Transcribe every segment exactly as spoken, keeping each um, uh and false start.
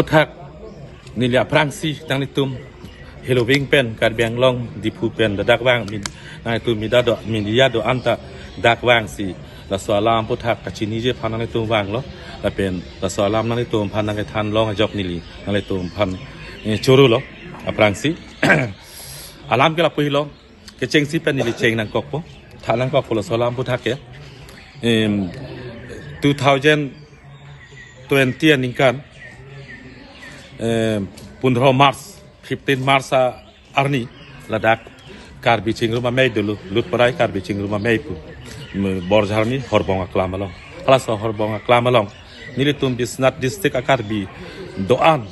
Puthak neli aphrangsi nanglitum Helo Ving pen Karbi Anglong Diphu pen ladak vang min nanglitum media do, media do-an ta dak vangsi laso alam puthak kachiniji aphan nanglitum vanglo, lapen laso alam nanglitum aphan nangkethan long ajok neli nanglitum aphan, eh, chorolo aphrangsi. Alam ke lapu helo, kechengsi pen neli cheng nangkokpo, tha nangkokpo laso alam puthak ke. Em, two thousand twenty aningkan, em, pundro March, fifteen March a arni ladak Karbi Chingrum Amei dolo, Lutparai Karbi Chingrum Amei pu, em, Borjarmi Horbong aklam along. Halaso Horbong aklam along nelitum Biswanath district a-Karbi do-an,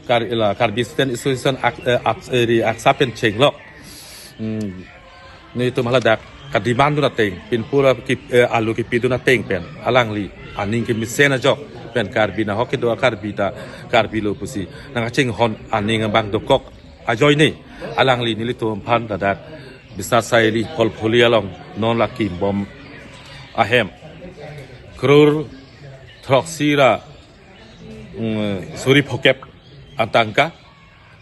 Kar-, la Karbi Student Association ak-, eh, ap-, eh, ri aksa pen chenglok. Hmm. Nelitum haladak kademand dun ateng, pinpura ki, eh, alu kipidun ateng pen alangli aning kemesen ajok pen Karbi nahok kedo a-Karbi ta, Karbi lo pusi nangkachinghon aning abang dokok ajoine alangli nelitum aphan ladak Biswanath Saili Pholpholi along non la kimbom ahem crore throksi ra, mm, suri phokep atangka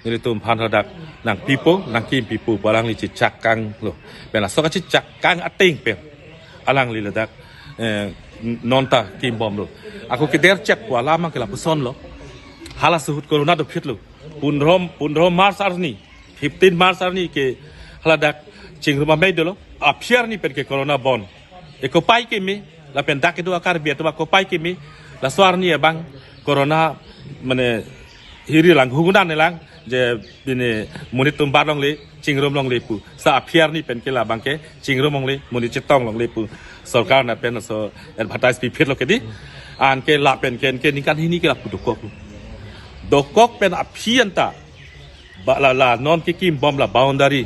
nelitum aphan ladak nangpipo, nangkimpipo pu alangli chechak kanglo. Pen laso kachechak kang ateng pen alangli ladak, eh, non ta kimbomlo. Ako keder chek pu alam ke lapusonlo. Halaso ahut corona dopitlo. Pundro, pundro March arni, fifteen March arni ke haladak Chingrum Amei dolo. Aphi arni pen ke corona bon. E kopai keme, lapen dak kedo a-Karbi atum akopai keme, laso arni abang corona, mane, hiri lang, hugunan lang, je bini monit atum bar longle, chingrum longle pu. Sa aphi arni pen ke labang ke chingrum longle, monit chetong longle pu. Sorkar na pen laso advertise piphitlo ke di. Anke lapen ke, anke ningkan hini ke lapu dokok. Dokok pen aphi anta, ba la, la non kekimbom la boundary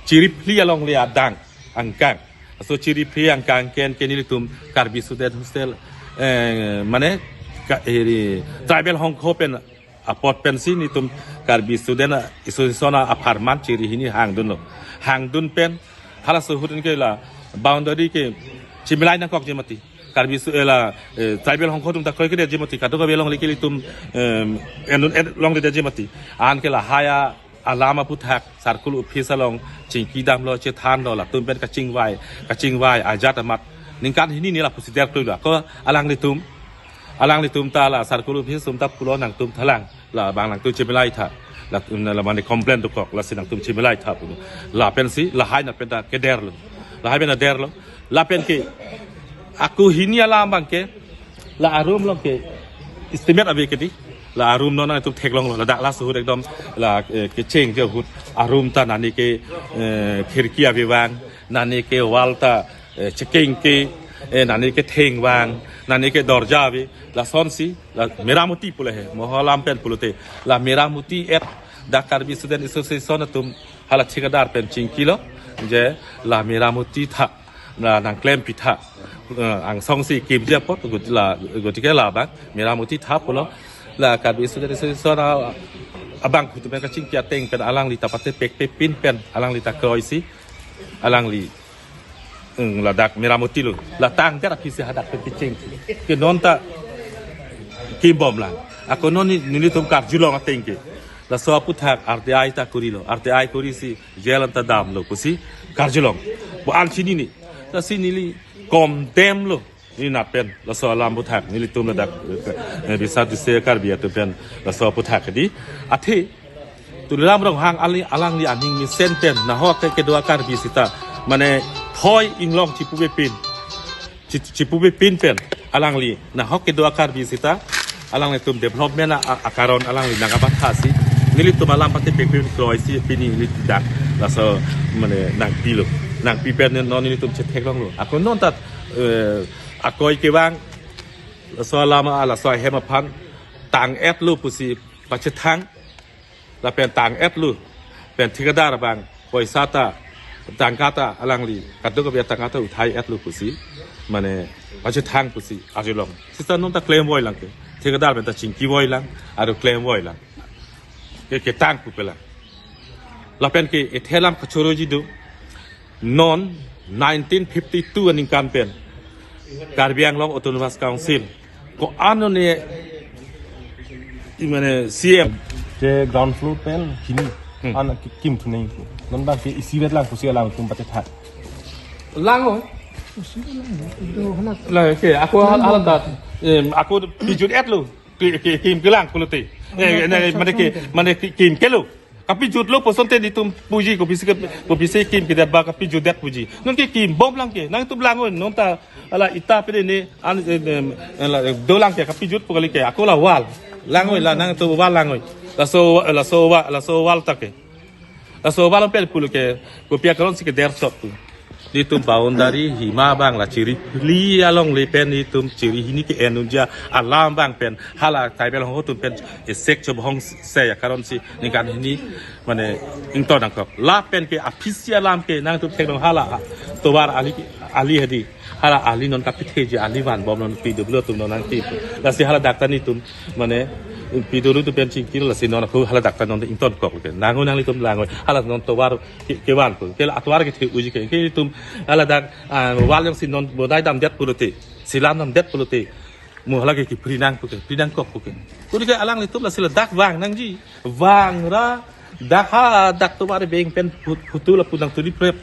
chiri phli alongle adang angkang. Laso chiri phli angkang ke, ke nelitum Karbi Student Hostel, eh, mane, ka, eri, tribal hongkho pen apot pensi nelitum Karbi Student Association apharman chiri hini hangdunlo. Hangdun pen halaso ahut ke la boundary ke chimilai nangkokji mati. Karbi Su-, eh, la, eh, tribal hongkho atum ta kroikredetji mati. Kadokave alongle ke ilitum, em, endun, en longledetji mati. Anke lahai alam aputhak circle office along chingki damlo, chethanlo, latum pen kachingvai, kachingvai ajat amat ningkan hini ne lapusi derkluilo. Ako alanglitum, alanglitum ta la circle office atum ta pulo nangtum thalang, labang nangtum chimilai tha. La, la mane complain dokok, lasi nangtum chimilai tha pulo. Lapensi lahai na pen ta kederlo. Lahai pen ta derlo. Lapen ke ako hini alam abang ke la a-room along ke estimate ave ke di. La a-room non nangtum theklonglo. Ladak laso ahut ekdom la, eh, kechengji ahut a-room ta nani ke, eh, khirki ave vang, nani ke wall ta, eh, chekeng ke, eh, nani ke theng vang, nani ke dorja ave. Lasonsi la meramoti pulo he, mo alam pen pulote. La meramoti et dak Karbi Student Association atum hala thikadar pen chingkilo, je la meramoti tha, la nangklempi tha, eh, angsongsi kimji apot, got-, la, gotike labang meramoti tha pulo. La Karbi Student Association a-, abangphu atum pen kachingki ateng pen alangli ta patepekpe pin pen alangli ta kroisi, alangli, mm, ladak meramotilo. La tangdet aphisi hadak pen kecheng. Ke non ta kimbom lang. Ako non ni, nelitum karjulong ateng ke, laso aputhak R T I ta kurilo. R T I kurisi jail anta damlo pusi karjulong. Bo an chinine. Lasi neli condemn lo. Neli na pen laso alam aputhak nelitum ladak, eh, Biswanath district Karbi atum pen laso aputhak di. Athe Tuliram Ronghang ali, alangli aning mesen pen nahok ke kedo a-Karbi sita, mane thoi inglong chipuve pin, chi-, chipuve pin pen alangli nahok kedo a-Karbi sita, alanglitum development a, a, akaron alangli nangkabathasi, nelitum alam patepekpe kroisi pini neli dak laso mane nangpilo. Nangpi pen non nelitum chetheklonglo. Ako non ta, eh, akoi kevang laso alam a, laso ahem aphan tang-etlo pusi pachethang, lapen tang-etlo pen thikadar abang poisa ta, tangka ta alangli kadokave tangka ta uthai-etlo pusi, mane pachethang pusi arjulong. Sita non ta klemvoi lang ke, thikadar pen ta chingkivoi lang, aru klemvoi lang. Ke, ketang pupe lang. Lapen ke ethe alam kachoroji do. Non nineteen fifty-two aningkan pen Karbi Anglong Autonomous Council ko-an ne Mane C M. Ke ground floor pen hini. Hmm. An ki-, kim thu nai. Non bang ke isi vet lang pusi alang tum pate thak. Lang oi. Lang ke, ako hal, hal ta. Em, ako pijut et lo. Ke, ke, kim kelang pulote. Eh, ne, mane ke, mane ke, kim kelo. Kapijut lo puson te netum puji kopisi ke, kopisi kim kedet ba kapijut det puji. Non ke kim bom lang ke. Nangtum lang oi, non ta ala ita pede ne an, eh, em, ala, eh, dolang ke kapijut pu kali ke. Ako la wall. Lang oi la nangtum wall lang oi. Laso, laso wa-, laso wall ta ke. Laso wall pen pulo ke kopi akaron si ke der shop tu. Netum boundary hima bang la chiri li along le pen netum chiri hini ke enunja alam bang pen hala tribal hong tum pen esek chob hong se ya karon si ningkan hini mane ington nangkok. La pen ke aphisi alam ke nangtum theklong hala tovar ali, ali hadi. Hala ali non kapitheji ali van bom non P W atum non nangki. Lasi hala dak ta netum mane P W atum pen chingkir lasi non ako hala dak ta non ington kok ke. Nango nanglitum lang oi. Hala non tovar ke, kevan ko. Ke la atovar kethe uji ke. Ke netum hala dak, ah, wall jongsi non bodai damdet pulote. Silam damdet pulote. Mo hala ke kipri nang puke, pri nang kok puke. Kuri ke alanglitum lasi la dak vang nangji. Vang ra dak ha dak tovar beng pen put-, putu lapu nangturi prep.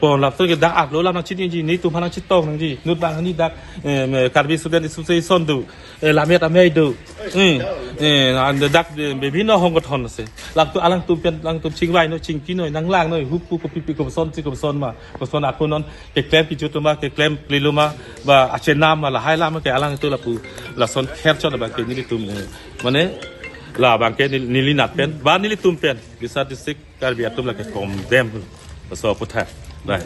Pon lapu ke dak aplo lam nangchiniji, netum ha nangchetong nangji. Nut bang ni dak, em, Karbi Student Association do. Eh, Lammet Amei do. Hmm. Eh, an dak, eh, bibhinno hong kothon se. Lapu alangtum pen, alangtum chingvai noi, chingki noi, nanglang noi, hupu kopi pi koson si koson ma. Koson ako non keklem kejut ma, keklem klilo ma, ba achenam ma, lahai lam ke alangtum lapu lason kherchot ba ke nelitum, eh, mane la bang ke neli, neli nat pen ba nelitum pen Disa District Karbi atum la ke condemn. Laso aputhak. Bye.